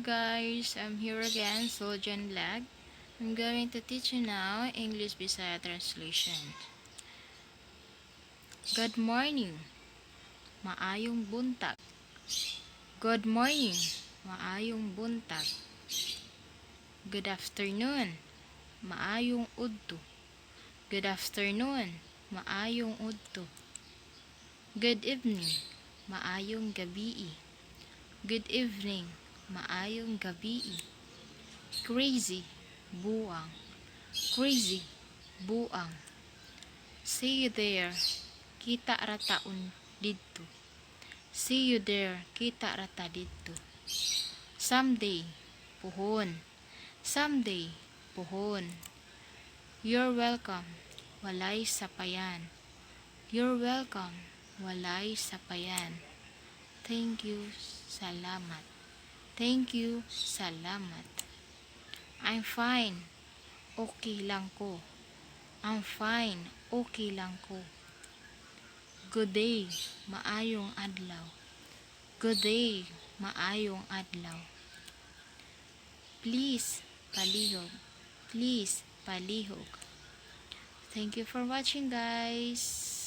Guys, I'm here again, Soljan Vlog. I'm going to teach you now English Bisaya translation. Good morning. Maayong buntag. Good morning. Maayong buntag. Good afternoon. Maayong udto. Good afternoon. Maayong udto. Good evening. Maayong gabii. Good evening. Maayong gabii. Crazy. Buang. Crazy. Buang. See you there. Kita rata un didto. See you there. Kita rata didto. Someday. Puhon. Someday. Puhon. You're welcome. Walay sapayan. You're welcome. Walay sapayan. Thank you. Salamat. Thank you. Salamat. I'm fine. Okay lang ko. I'm fine. Okay lang ko. Good day. Maayong adlaw. Good day. Maayong adlaw. Please, palihog. Please, palihog. Thank you for watching, guys.